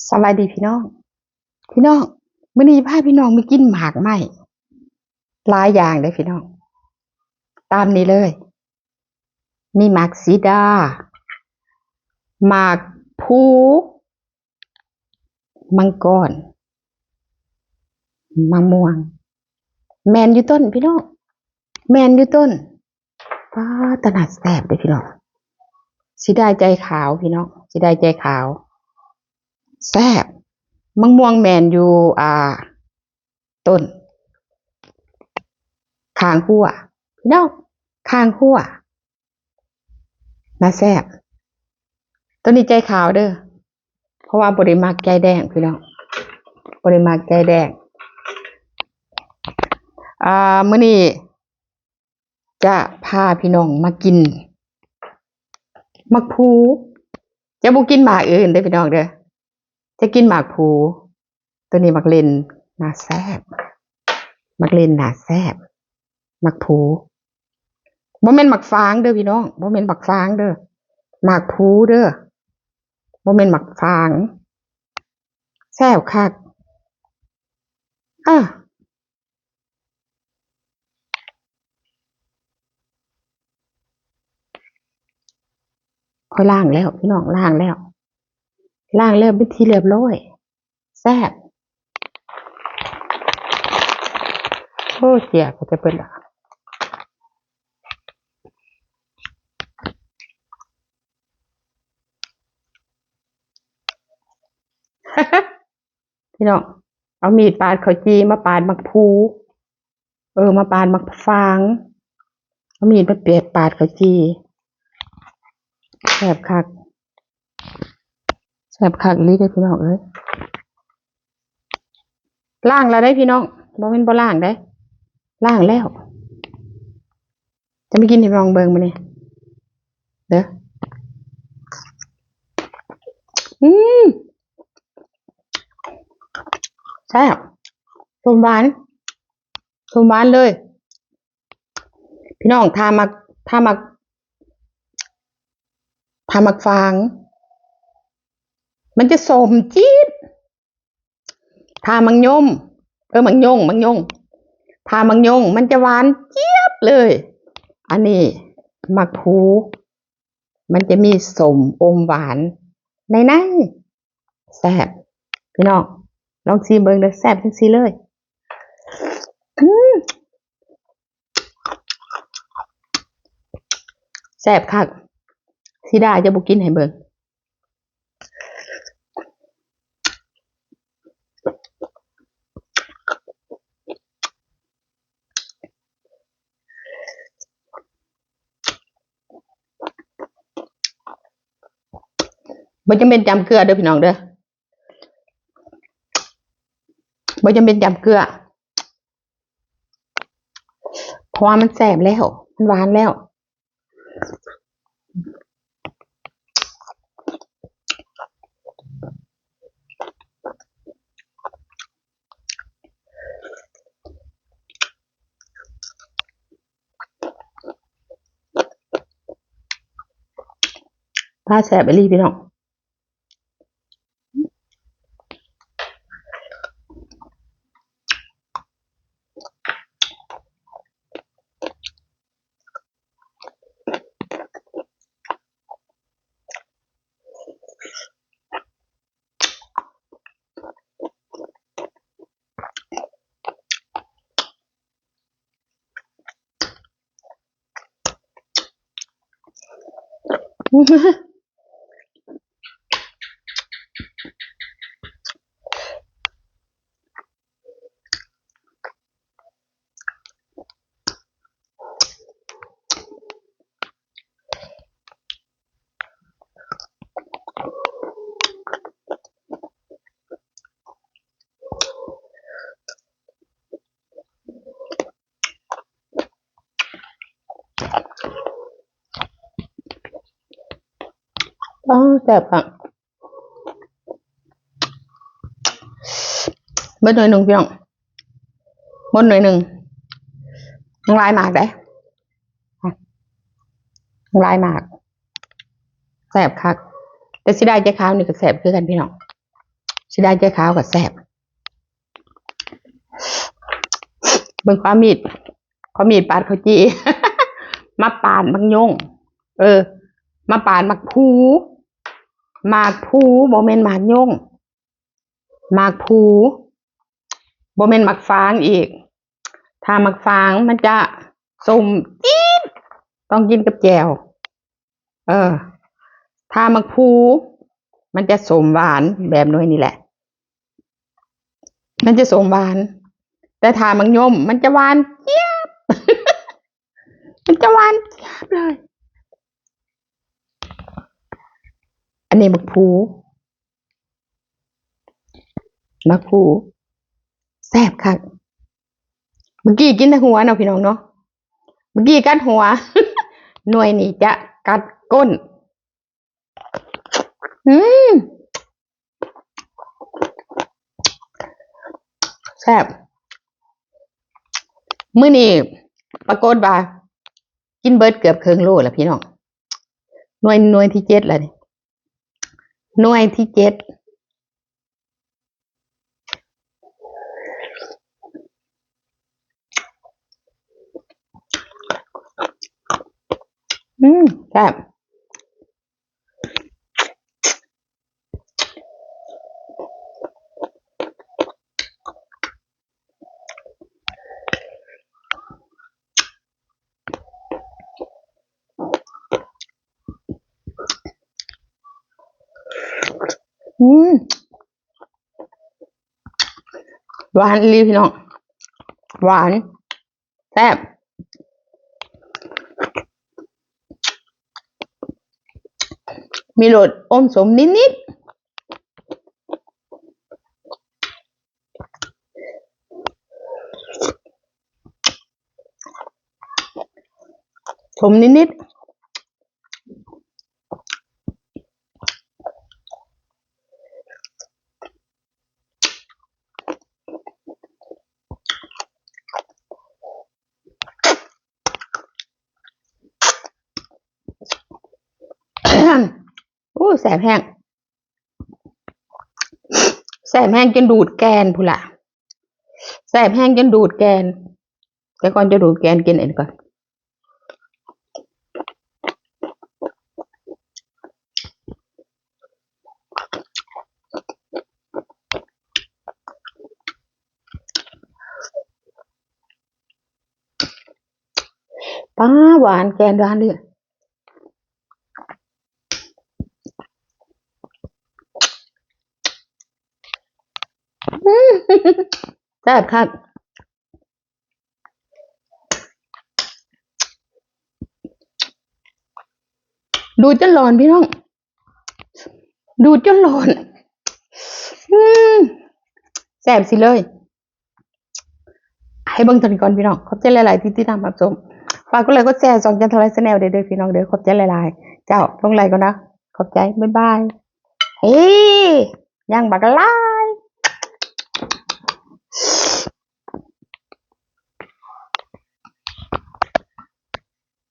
ສະບາຍດີພີ່ນ້ອງ, ພີ່ນ້ອງ, ມື້ນີ້ພາພີ່ນ້ອງມາກິນໝາກໄມ້ຫຼາຍຢ່າງເດ້ພີ່ນ້ອງ. ຕາມນີ້ເລີຍ, ມີໝາກສີດາ, ໝາກພູ, ມັງກອນ, ມະມ່ວງ. ແມ່ນຢູ່ຕົ້ນພີ່ນ້ອງ, ແມ່ນຢູ່ຕົ້ນ. ປາດ ຕາໜ້າແຊບເດ້ພີ່ນ້ອງ. ເສຍດາຍໃຈຂາວພີ່ນ້ອງ, ເສຍດາຍໃຈຂາວ. ແຊບ. ມະມ່ວງແມ່ນຢູ່ ອ່າ ຕົ້ນ ຂ້າງຮົ້ວພີ່ນ້ອງ, ຂ້າງຮົ້ວ. ໜ້າແຊບ. ໂຕນີ້ໃຈຂາວເດີ້, ເພາະວ່າບໍ່ໄດ້ມັກໃຈແດງພີ່ນ້ອງ, ບໍ່ໄດ້ມັກໃຈແດງ. ອ່າ ມື້ນີ້ຈະພາພີ່ນ້ອງມາກິນໝາກພູ. ຈະບໍ່ກິນໝາກອື່ນເດີ້ພີ່ນ້ອງເດີ້, ຈະກິນໝາກພູ. ໂຕນີ້ໝາກເລັ່ນ ໜ້າແຊບ, ໝາກເລັ່ນ ໜ້າແຊບ. ໝາກພູ, ບໍ່ແມ່ນໝາກຟາງເດີ້ພີ່ນ້ອງ, ບໍ່ແມ່ນໝາກຟາງເດີ້, ໝາກພູເດີ້, ບໍ່ແມ່ນໝາກຟາງ. ແຊບຄັກ. ເອີ ຂ້ອຍລ້າງແລ້ວພີ່ນ້ອງ, ລ້າງແລ້ວ, ລ້າງແລ້ວເປັນທີ່ຮຽບຮ້ອຍ. ແຊບ. ໂອ້ ເຈ້ຍ ກໍຈະເປີດລະ. ພີ່ນ້ອງ, ເອົາມີດປາດເຂົ້າຈີ່ ມາປາດໝາກພູ, ເອີ ມາປາດໝາກຟາງ, ເອົາມີດມາແບບປາດເຂົ້າຈີ່. ແຊບຄັກ, ແຊບຄັກອີ່ຫຼີເດ້ພີ່ນ້ອງເອີຍ. ລ້າງແລ້ວເດ້ພີ່ນ້ອງ, ບໍ່ແມ່ນບໍ່ລ້າງເດ້, ລ້າງແລ້ວ. ຈະມາກິນໃຫ້ພີ່ນ້ອງເບິ່ງມື້ນີ້ເດີ້. ອືມ ແຊບ, ສົ້ມຫວານ, ສົ້ມຫວານເລີຍ. ພີ່ນ້ອງ ຖ້າມັກ ຖ້າມັກ ຖ້າມັກຟາງ ມັນຈະສົ້ມຈີດ. ຖ້າມັກຍົມ ເອີ ມັກຍົງ ມັກຍົງ ຖ້າມັກຍົງ ມັນຈະຫວານຈຽບເລີຍ. ອັນນີ້ໝາກພູ ມັນຈະມີສົ້ມອົມຫວານໃນໃນ. ແຊບ ພີ່ນ້ອງ ລອງຊີມເບິ່ງເດີ້, ແຊບຈັ່ງຊີ້ເລີຍ. ອືມ ແຊບຄັກ. ສີດາຈະບໍ່ກິນໃຫ້ເບິ່ງ. ບໍ່ຈຳເປັນຈ້ຳເກືອເດີ້ພີ່ນ້ອງເດີ້, ບໍ່ຈຳເປັນຈ້ຳເກືອ ເພາະວ່າມັນແຊບແລ້ວ ມັນຫວານແລ້ວ. ປາແຊບອີ່ຫຼີພີ່ນ້ອງ. ອ້าว แซ่บคัก เบิดหน่วยหนึ่งพี่น้อง เบิดหน่วยหนึ่ง ยังหลายมากเด้ ยังหลายมาก แซ่บคัก แต่เสียดายเจ๊ขาวนี่ก็แซ่บคือกันพี่น้อง ກິນໄດ້ເຈ້ຍຂາວກໍແຊບ. ເບິ່ງຄວາມມີດ ຄວາມມີດປາດເຂົ້າຈີ່ ມາປາດໝາກຍົງ ເອີ ມາປາດໝາກພູ ໝາກພູ ບໍ່ແມ່ນໝາກຍົງ ໝາກພູ ບໍ່ແມ່ນໝາກຟາງອີກ. ຖ້າໝາກຟາງມັນຈະສົ້ມຈີດ ຕ້ອງກິນກັບແຈ່ວ. ເອີ ຖ້າໝາກພູມັນຈະສົ້ມຫວານແບບໜ່ວຍນີ້ແຫຼະ ມັນຈະສົ້ມຫວານ ແຕ່ຖ້າໝາກຍົມມັນຈະຫວານຈຽບ ມັນຈະຫວານຈຽບເລີຍ. ອັນນີ້ໝາກພູ ໝາກພູ ແຊບຄັກ. ເມື່ອກີ້ກິນແຕ່ຫົວເນາະ ພີ່ນ້ອງເນາະ ເມື່ອກີ້ກັດຫົວ ໜ່ວຍນີ້ຈະກັດກົ້ນ. ອືມ ແຊບ. ມື້ນີ້ປາກົດວ່າກິນເບິດເກືອບເຄິ່ງໂລແລ້ວ ພີ່ນ້ອງ. ໜ່ວຍ ໜ່ວຍທີເຈັດແລ້ວນີ້ ໜ່ວຍທີເຈັດ. ອືມ ແຊບ. ອືມ ຫວານອີ່ຫຼີ ພີ່ນ້ອງ ຫວານ ແຊບ ມີລົດອົມສົ້ມນິດໆ. ສົ້ມນິດໆ. ໂອ້ ແຊບແຮງ ແຊບແຮງຈົນດູດແກ່ນພຸ້ນລະ ແຊບແຮງຈົນດູດແກ່ນ. ແຕ່ກ່ອນຈະດູດແກ່ນ ກິນອັນນີ້ກ່ອນ. ປ້າ ຫວານ ແກ່ນຫວານເດ້. ແຊບຄັກ. ດູດຈົນຮ້ອນ ພີ່ນ້ອງ ດູດຈົນຮ້ອນ. ອືມ ແຊບຊິເລີຍ. ໃຫ້ເບິ່ງເທົ່ານີ້ກ່ອນ ພີ່ນ້ອງ. ຂອບໃຈຫຼາຍໆທີ່ຕິດຕາມຮັບຊົມ. ຝາກກົດໄລກົດແຊຊ່ອງຈັນທະລາຍ Channel ເດີ ພີ່ນ້ອງເດີ. ຂອບໃຈຫຼາຍໆ. ເຈົ້າ ລົງໄລກ່ອນນະ. ຂອບໃຈ. ບາຍບາຍ. ເອີ ຍັງບັກຫຼາຍ.